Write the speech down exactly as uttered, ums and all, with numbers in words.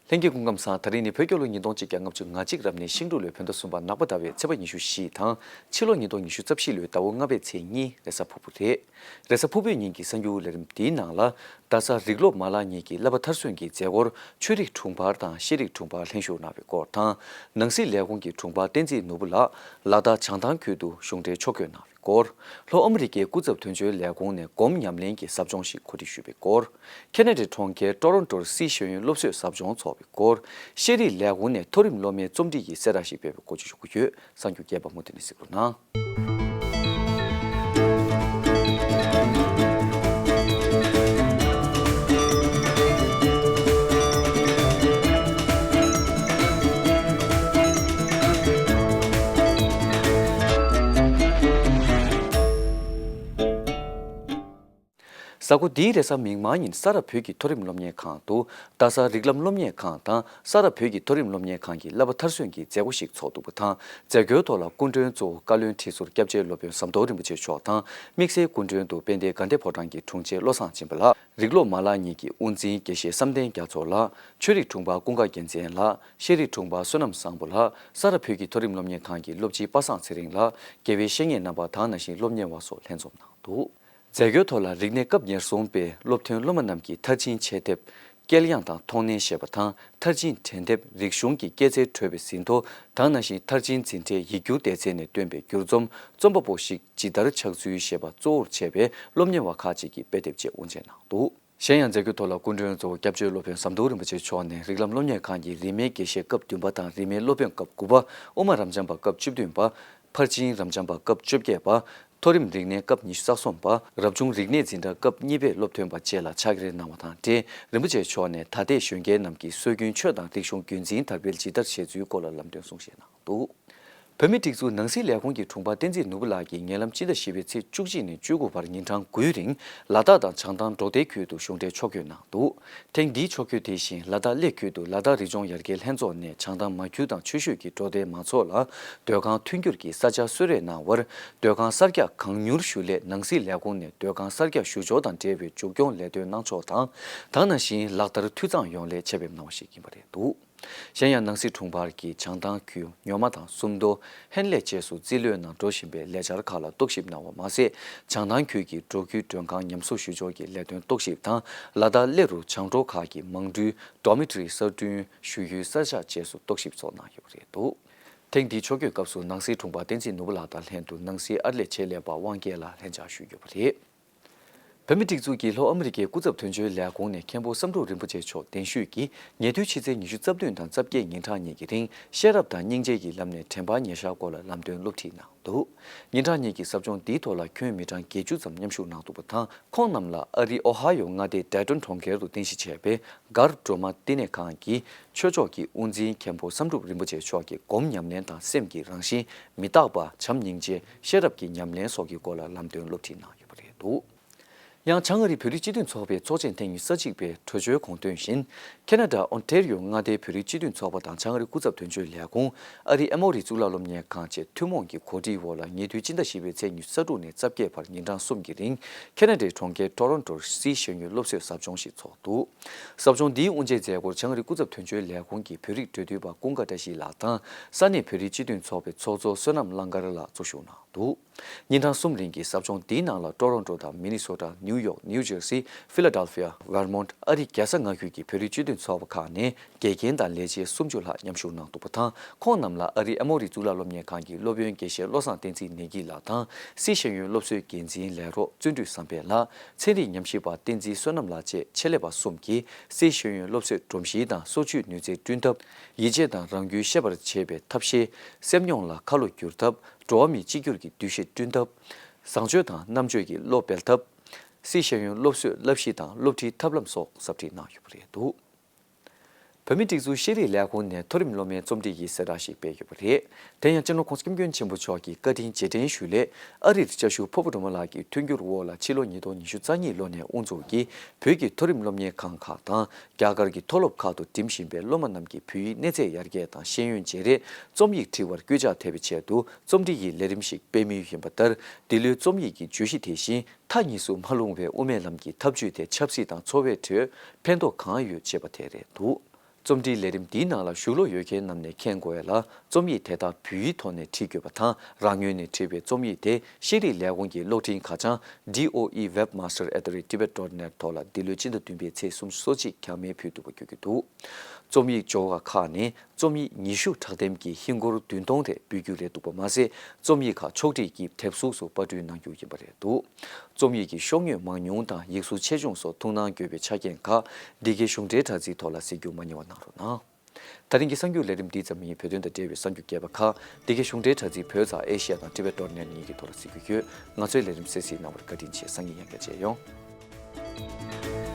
ལྷན་རྒྱས་སྐུ་ཁམས་བཟང་། དེ་རིང་ནི་བོད་རྒྱལ་ལོ་ཉིས་སྟོང་གཅིག་བརྒྱ་ལྔ་བཅུ་ང་གཅིག་རབ་གནས་ཤིང་འབྲུག་ལོའི་བོད་ཟླ་གསུམ་པ་ནག་པ་ཟླ་བའི་ཚེས་པ་ཉི་ཤུ་བཞི་དང་། ཕྱི་ལོ་ཉིས་སྟོང་ཉི་ཤུ་རྩ་བཞི་ལོའི་ཟླ་བ་ལྔ་པའི་ཚེས་གཉིས་རེས་གཟའ་ཕུར་བུ་རེད། རེས་གཟའ་ཕུར་བུའི་ཉིན་གྱི་གསར་འགྱུར་ལས་རིམ་འདིའི་ནང་ལ། རྡ་ས་རིག་སློབ་མ་ལག་གཉིས་ཀྱི་བསླབ་པ་མཐར་སོན་གྱི་མཛད་སྒོར་ཆོས་རིག་དྲུང་འཕར་དང་ཤེས་རིག་དྲུང་འཕར་ལྷན་ཞུགས་གནང་བའི་སྐོར་དང་། ནང་སྲིད་ལས་ཁུངས་ཀྱི་དྲུང་འཕར་བསྟན་འཛིན་ནོར་བུ་ལགས་ལ་དྭགས་བྱང་ཐང་ཁུལ་དུ་གཞུང་འབྲེལ་ཕྱོགས་བསྐྱོད་གནང་བའི་སྐོར། ལྷོ་ཨ་མི་རི་ཀའི་སྐུ་ཚབ་དོན་གཅོད་ལས་ཁུངས་ནས་སྒོམ་ཉམས་ལེན་གྱི་ཟབ་སྦྱོང་ཞིག་གོ་སྒྲིག་ཞུས་པའི་སྐོར། ཁེ་ན་ཌའི་གྲོང་ཁྱེར་ཊོ་རོན་ཊོར་སི་ཤེས་ཡོན་སློབ་གསོའི་ཟབ་སྦྱོང་འཚོགས་པའི་སྐོར། ཤེས་རིག་ལས་ཁུངས་ནས་མཐོ་རིམ་སློབ་མའི་རྩོམ་སྒྲིག་གི་གསལ་བསྒྲགས་ཤིག་སྤེལ་བའི་སྐོར་བཅས་ཞུ་གི་ཡོད། གསར་འགྱུར་རྒྱས་པ་མུ་མཐུད་ནས་གཟིགས་རོགས་གནང་། གཟའ་འཁོར་འདིའི་རེས་གཟའ་མིག་དམར་ཉིན་ས་རཱ་བོད་ཀྱི་མཐོ་རིམ་སློབ་གཉེར་ཁང་དུ། རྡ་ས་རིགས་ལམ་སློབ་གཉེར་ཁང་དང་ས་རཱ་བོད་ཀྱི་མཐོ་རིམ་སློབ་གཉེར་ཁང་གི་བསླབ་པ་མཐར་སོན་གྱི་མཛད་སྒོ་ཞིག་ཚོགས་འདུག་པ་དང་། མཛད་སྒོའི་ཐོག་ལ་སྐུ་མགྲོན་གཙོ་བོ་བཀའ་བློན་ཁྲི་ཟུར་སྐྱབས་རྗེ་སློབ་དཔོན་ཟམ་གདོང་རིན་པོ་ཆེ་མཆོག་དང་། དམིགས་བསལ་སྐུ་མགྲོན་དུ་དཔལ་ལྡན་དགའ་ལྡན་ཕོ་བྲང་གི་དྲུང་ཆེ་བློ་བཟང་སྦྱིན་པ་ལགས། རིག་སློབ་མ་ལག་གཉིས་ཀྱི་དབུ་འཛིན་དགེ་བཤེས་བསམ་གཏན་རྒྱ་མཚོ་ལགས། ཆོས་རིག་དྲུང་འཕར་ཀུན་དགའ་རྒྱལ་མཚན་ལགས། ཤེས་རིག་དྲུང་འཕར་བསོད་ནམས་བཟང་པོ་ལགས། ས་རཱ་བོད་ཀྱི་མཐོ་རིམ་སློབ་གཉེར་ཁང་གི་སློབ་སྤྱི་པ་སངས་ཚེ་རིང་ལགས། དགེ་བའི་བཤེས་གཉེན་རྣམ་པ་དང་ནང་བཞིན་སློབ་གཉེར་བ་སོགས་ལྷན་འཛོམས་གནང་འདུག། མཛད་སྒོའི་ཐོག་ལ་རིག་གནས་སྐབས་ཉེར་གསུམ་པའི་སློབ་ཐོན་སློབ་མ་རྣམས་ཀྱིས་མཐར་ཕྱིན་ཆེད་དེབ་དཀྱེལ་ཡངས་དང་མཐོང་སྣེ་ཞེས་པ་དང་མཐར་ཕྱིན་དྲན་དེབ་རིག་གཞུང་གི་སྐྱེད་ཚལ་བགྲོད་པའི་ཟིན་ཐོ་དང་ནང་བཞིན་མཐར་ཕྱིན་འཛིན་གྲྭའི་ཡིག་སྒྱུར་སྡེ་ཚན་ནས་བཏོན་པའི་བསྒྱུར་རྩོམ་རྩོམ་པ་པོ་ཞིག་ཇི་ལྟར་ཆགས་ཚུལ་ཞེས་པ་གཙོ་བོར་བྱས་པའི་སློབ་གཉེར་བ་ཁག་ཅིག་གིས་དཔེ་དེབ་ཅིག་དབུ་འབྱེད་གནང་འདུག། གཞན་ཡང་མཛད་སྒོའི་ཐོག་ལ་སྐུ་མགྲོན་གཙོ་བོ་སྐྱབས་བཅོལ་སློབ་དཔོན་ཟམ་གདོང་རིན་པོ་ཆེ་མཆོག་ནས་རིགས་ལམ་སློབ་གཉེར་ཁང་གི་རིས་མེད་དགེ་བཤེས་སྐབས་བདུན་པ་དང་རིས་མེད་སློབ་དཔོན་སྐབས་དགུ་པ། དབུ་མ་རབ་འབྱམས་པ་སྐབས་བཅུ་བདུན་པ། ཕར་ཕྱིན་རབ་འབྱམས་པ་སྐབས་བཅོ་བརྒྱད་པ། མཐོ་རིམ་རིག་གནས་སྐབས་ཉི་ཤུ་རྩ་གསུམ་པ། རབ་བྱུང་རིག་གནས་འཛིན་གྲྭ་སྐབས་གཉིས་པའི་སློབ་ཐོན་པ་བཅས་ལ་ཕྱག་རེ་གནང་བ་དང་འབྲེལ། རིན་པོ་ཆེ་མཆོག་ནས་ད་ལྟའི་གཞོན་སྐྱེས་རྣམས་ཀྱིས་སྲོལ་རྒྱུན་ཆོས་དང་རིག་གཞུང་རྒྱུན་འཛིན་དར་སྤེལ་ཇི་ལྟར་བྱེད་ཚུལ་སྐོར་ལ་ལམ་སྟོན་གསུང་བཤད་གནང་འདུག། བོད་མིའི་སྒྲིག་འཛུགས་ནང་སྲིད་ལས་ཁུངས་ཀྱི་དྲུང་འཕར་བསྟན་འཛིན་ནོར་བུ་ལགས་ཀྱིས་ཉེ་ལམ་སྤྱི་ཟླ་བཞི་པའི་ཚེས་བཅུ་གཅིག་ནས་བཅུ་དགུ་བར་ཉིན་གྲངས་དགུའི་རིང་ལ་དྭགས་དང་བྱང་ཐང་འབྲོག་སྡེ་ཁུལ་དུ་གཞུང་འབྲེལ་ཕྱོགས་བསྐྱོད་གནང་འདུག། ཐེངས་འདིའི་ཕྱོགས་བསྐྱོད་དེ་བཞིན་ལ་དྭགས་གླེ་ཁུལ་དུ་ལ་དྭགས་རི་ལྗོངས་ཡར་རྒྱས་ལྷན་ཚོགས་ནས་བྱང་ཐང་མ་འཁྱུར་དང་ཆོས་ཞུགས་ཀྱི་འབྲོག་སྡེའི་མང་ཚོགས་ལ་སྡོད་ཁང་མཐུན་འགྱུར་གྱི་ས་ཆ་གསོལ་རས་གནང་བར། སྡོད་ཁང་གསར་རྒྱག་གང་མྱུར་ཞུ་སླད་ནང་སྲིད་ལས་ཁུངས་ནས་སྡོད་ཁང་གསར་རྒྱག་ཞུ་སྦྱོར་དང་འབྲེལ་བའི་མཇུག་སྐྱོང་ལས་དོན་གནང་ཕྱོགས་དང་། དེ་ནང་བཞིན་ལག་བསྟར་འཐུས་ཚང་ཡོང་སླད་ཆེད་ཕེབས་གནང་བ་ཞིག་ཡིན་པ་རེད་འདུག། གཞན་ཡང་ནང་སྲིད་དྲུང་འཕར་གྱིས་བྱང་ཐང་ཁུལ་ཉོ་མ་དང་སུམ་མདོ། ཧན་ལེ་བཅས་སུ་རྩིས་ལོའི་ནང་འགྲོ་བཞིན་པའི་ལས་འཆར་ཁག་ལ་རྟོག་ཞིབ་གནང་བ་མ་ཟད། བྱང་ཐང་ཁུལ་གྱི་འབྲོག་ཁུལ་མགྲོན་ཁང་ཉམས་གསོ་ཞུ་སྦྱོར་གྱི་ལས་དོན་རྟོག་ཞིབ་དང་། ལ་དྭགས་གླེ་རུ་བྱང་འབྲོག་ཁག་གི་མང་འགྲུལ་ཌོ་མི་ཊོ་རི་གསར་སྐྲུན་ཞུ་ཡུལ་གསར་རྒྱག་བཅས་སུ་རྟོག་ཞིབ་སོགས་གནང་ཡོད་པ་རེད་འདུག། ཐེངས་འདིའི་ཕྱོགས་བསྐྱོད་སྐབས་སུ་ནང་སྲིད་དྲུང་འཕར་བསྟན་འཛིན་ནོར་བུ་ལགས་དང་ལྷན་དུ་ནང་སྲིད་ཨར་ལས་ཆེད་ལས་པ་དབང་རྒྱལ་ལགས་ལྷན་བཅར་ཞུས་ཡོད་པ་རེད། བོད་མིའི་སྒྲིག་འཛུགས་ཀྱི་ལྷོ་ཨ་མི་རི་ཀའི་སྐུ་ཚབ་དོན་གཅོད་ལས་ཁུངས་ནས་མཁན་པོ་བསམ་གྲུབ་རིན་པོ་ཆེ་མཆོག་གདན་ཞུས་ཀྱིས་ཉེ་དུས་ཕྱི་ཚེས་ཉི་ཤུ་རྩ་བདུན་དང་རྩ་བརྒྱད་ཉིན་གྲངས་གཉིས་ཀྱི་རིང་ཤེས་རབ་དང་སྙིང་རྗེ་ཡི་ལམ་ནས་དྲན་པ་ཉེར་བཞག་སྐོར་ལ་ལམ་སྟོན་སློབ་ཁྲིད་གནང་འདུག། ཉིན་གྲངས་གཉིས་ཀྱི་ཟབ་སྦྱོང་འདིའི་ཐོག་ལ་ཁྱོན་མི་གྲངས་བརྒྱད་ཅུ་ཙམ་མཉམ་ཞུགས་གནང་འདུག་པ་དང་། ཁོང་རྣམས་ལ་ཨ་རིའི་ཨོ་ཧ་ཡོ་མངའ་སྡེའི་ཌེ་ཊོན་གྲོང་ཁྱེར་དུ་རྟེན་གཞི་བྱས་པའི་མགར་སྒྲོལ་མ་བསྟི་གནས་ཁང་གི་ཆོས་ཕྱོགས་ཀྱི་དབུ་འཛིན་མཁན་པོ་བསམ་གྲུབ་རིན་པོ་ཆེ་མཆོག་གིས་སྒོམ་ཉམས་ལེན་དང་སེམས་ཀྱི་རང་བཞིན་མི་རྟག་པ། བྱམས་སྙིང་རྗེ། ཤེས་རབ་ཀྱི་ཉམས་ལེན་སོགས་ཀྱི་སྐོར་ལ་ལམ་སྟོན་སློབ་ཁྲིད་གནང་ཡོད་པ་རེད་འདུག། ཡང་བྱང་ཨ་རིའི་བོད་རིགས་སྤྱི་མཐུན་ཚོགས་པའི་ཚོགས་ཆེན་ཐེངས་ཉི་ཤུ་རྩ་གཅིག་པའི་གྲོས་ཆོད་དགོངས་དོན་བཞིན། ཁེ་ན་ཌ་ཨོན་ཊེ་རི་ཡོ་མངའ་སྡེའི་བོད་རིགས་སྤྱི་མཐུན་ཚོགས་པ་དང་བྱང་ཨ་རིའི་སྐུ་ཚབ་དོན་གཅོད་ལས་ཁུངས། ཨ་རིའི་ཨེ་མོ་རི་གཙུག་ལག་སློབ་གཉེར་ཁང་བཅས་ཐུན་མོང་གི་གོ་སྒྲིག་འོག་ལ་ཉེ་དུས་སྤྱི་ཟླ་བཞི་པའི་ཚེས་ཉི་ཤུ་རྩ་དྲུག་ནས་རྩ་བརྒྱད་བར་ཉིན་གྲངས་གསུམ་གྱི་རིང་ཁེ་ན་ཌའི་གྲོང་ཁྱེར་ཊོ་རོན་ཊོར་སི་ཤེས་ཡོན་སློབ་གསོའི་ཟབ་སྦྱོང་ཞིག་ཚོགས་འདུག། ཟབ་སྦྱོང་འདིའི་དབུ་འབྱེད་མཛད་སྒོར་བྱང་ཨ་རིའི་སྐུ་ཚབ་དོན་གཅོད་ལས་ཁུངས་ཀྱི་བོད་རིགས་འབྲེལ་མཐུད་པ་ཀུན་དགའ་བཀྲ་ཤིས་ལགས་དང་ས་གནས་བོད་རིགས་སྤྱི་མཐུན་ཚོགས་པའི་ཚོགས་གཙོ་བསོད་ནམས་གླང་དཀར་ལགས་གཙོ་བཞུགས་གནང་འདུག། ཉིན་གྲངས་གསུམ་རིང་གི་ཟབ་སྦྱོང་འདིའི་ནང་ལ་ཊོ་རོན་ཊོ་དང་མི་ནི་སོ་ཊ། ནིའུ་ཡོག་ནིའུ་ཇར་སི། ཕི་ལ་ཌེལ་ཕི་ཡ། ཝེར་མོན་ཊ། ཨ་རིའི་རྒྱལ་ས་མངའ་ཁུལ་གྱི་བོད་རིགས་སྤྱི་མཐུན་ཚོགས་པ་ཁག་ནས་དགེ་རྒན་དང་ལས་བྱེད་སུམ་ཅུ་ལྷག་མཉམ་ཞུགས་གནང་འདུག་པ་དང་། ཁོང་རྣམས་ལ་ཨ་རིའི་ཨེ་མོ་རི་གཙུག་ལག་སློབ་གཉེར་ཁང་གི་སློབ་དཔོན་དགེ་བཤེས་བློ་བཟང་བསྟན་འཛིན་ནེ་གི་ལགས་དང་སི་ཤེས་ཡོན་སློབ་གསོའི་འགན་འཛིན་ལས་རོགས་བརྩོན་འགྲུས་བསམ་འཕེལ་ལགས། ཚན་རིག་ཉམས་ཞིབ་པ་བསྟན་འཛིན་བསོད་ནམས་ལགས་བཅས་ཆེད་ལས་པ་གསུམ་གྱིས་སི་ཤེས་ཡོན་སློབ་གསོས་སྒྲོམ་གཞི་དང་གསོ་བཅོས་ནུས་རྩལ་བསྐྲུན་ཐབས། ཡིད་ཆེས་དང་རང་རྒྱུད་ཤེས་པར་བྱེད་པའི་ཐབས་ཤེས། སེམས་མྱོང་ལ་ཁ་ལོ་བསྒྱུར་ཐབས། འགྲོ་བ་མིའི་གཅིག་གྱུར་གྱི་འདུ་ཤེས་བསྐྲུན་ཐབས། བཟང་སྤྱོད་དང་རྣམ་དཔྱོད་ཀྱི་བློ་སྤེལ་ཐབས། སི་ཤེས་ཡོན་སློབ་གསོའི་བསླབ་གཞི་དང་སློབ་ཁྲིད་ཐབས་ལམ་སོགས་ཟབ་ཁྲིད་གནང་ཡོད་པ་རེད་འདུག། བོད་མིའི་སྒྲིག་འཛུགས་ཤེས་རིག་ལས་ཁུངས་ནས་མཐོ་རིམ་སློབ་མའི་རྩོམ་སྒྲིག་གི་གསལ་བསྒྲགས་ཤིག་སྤེལ་ཡོད་པ་རེད། དེ་ཡང་སྤྱི་ནོར་༸གོང་ས་༸སྐྱབས་མགོན་ཆེན་པོ་མཆོག་གི་བཀའ་དྲིན་རྗེས་དྲན་ཞུ་སླད་ཨ་རིར་བཅའ་བཞུགས་ཕུར་བུ་སྒྲོལ་མ་ལགས་ཀྱི་མཐུན་འགྱུར་འོག་ལ་ཕྱི་ལོ་ཉིས་སྟོང་ཉི་ཤུ་རྩ་གཉིས་ལོ་ནས་དབུ་འཛུགས་ཀྱིས་བོད་ཀྱི་མཐོ་རིམ་སློབ་གཉེར་ཁང་ཁག་དང་རྒྱ་གར་གྱི་མཐོ་སློབ་ཁག་ཏུ་འགྲིམ་བཞིན་པའི་སློབ་མ་རྣམས་ཀྱི་བོད་ཡིག་གནས་ཚད་ཡར་རྒྱས་དང་ཤེས་ཡོན་བརྗེ་རེས། རྩོམ་ཡིག་འབྲི་བར་སྐུལ་ལྕག་ཐེབས་པའི་ཆེད་དུ་རྩོམ་སྒྲིག་གི་ལས་རིམ་ཞིག་སྤེལ་མུས་ཡིན་པ་ལྟར། འདི་ལོའི་རྩོམ་ཡིག་གི་བརྗོད་གཞི་དེ་བཞིན། མཐའ་གཉིས་སུ་མ་ལྷུང་བའི་དབུ་མའི་ལམ་གྱི་ཐབས་ཇུས་དེ་ཆབ་སྲིད་དང་འཚོ་བའི་ཁྲོད་ཕན་ཐོགས་གང་ཡོད་ཅེས་པ་དེ་རེད་འདུག། རྩོམ་སྒྲིག་ལས་རིམ་འདིའི་ནང་ལ་ཞུགས་ཀློག་ཡོད་མཁན་རྣམས་ནས་མཁྱེན་དགོས་ཡ་ལ། རྩོམ་ཡིག་དེ་དག་བོད་ཡིག་ཐོག་ནས་བྲིས་དགོས་པ་དང་། རང་ངོས་ནས་བྲིས་པའི་རྩོམ་ཡིག་དེ་ཤེས་རིག་ལས་ཁུངས་ཀྱི་གློག་འཕྲིན་ཁ་བྱང་D O E webmaster at the rate tibet dot net ཐོག་ལ་འདི་ལོའི་སྤྱི་ཟླ་བདུན་པའི་ཚེས་སོ་གཅིག་གྱ་མའི་བར་དུ་འབུལ་རྒྱུ་འདུག་རྩོམ་ཡིག་འབྱོར་བ་ཁག་ནི་རྩོམ་ཡིག་ཉི་ཤུ་ཕྲག་འདེམས་ཀྱི་ཧིན་སྒོར་བདུན་སྟོང་དེ་འབུལ་རྒྱུ་རེད་འདུག་པ་མ་ཟད། རྩོམ་ཡིག་ཁག་ཕྱོགས་སྒྲིག་གིས་དེབ་གཟུགས་སུ་པར་སྐྲུན་གནང་རྒྱུ་ཡིན་པ་རེད་འདུག་རྩོམ་ཡིག་གི་ཤོག་ངོས་མང་ཉུང་དང་ཡིག་གཟུགས་ཆེ་ཆུང་སོགས་ཐུགས་སྣང་དགོས་པའི་ཆ་རྐྱེན་ཁག་འདི་གའི་གཞུང་འབྲེལ་དྲ་ཚིགས་ཐོག་ལ་གཟིགས་རྒྱུ་མ་བསྙེལ་བ་གནང་རོགས་གནང་། ད་རིང་གི་གསར་འགྱུར་ལས་རིམ་འདི་ཙམ་ཡིན། བོད་དོན་དང་འབྲེལ་བའི་གསར་འགྱུར་རྒྱས་པ་ཁག་འདི་གའི་གཞུང་འབྲེལ་དྲ་ཚིགས་བོད་ཙང་ཨེ་ཤི་ཡ་དང་tibet dot net གཉིས་ཀྱི་ཐོག་ལ་གཟིགས་རྒྱུ་ཡོད། ང་ཚོའི་ལས་རིམ་གསན་གཟིགས་གནང་བར་བཀའ་དྲིན་ཆེ། སང་ཉིན་ཡང་བསྐྱར་མཇལ་ཡོང་།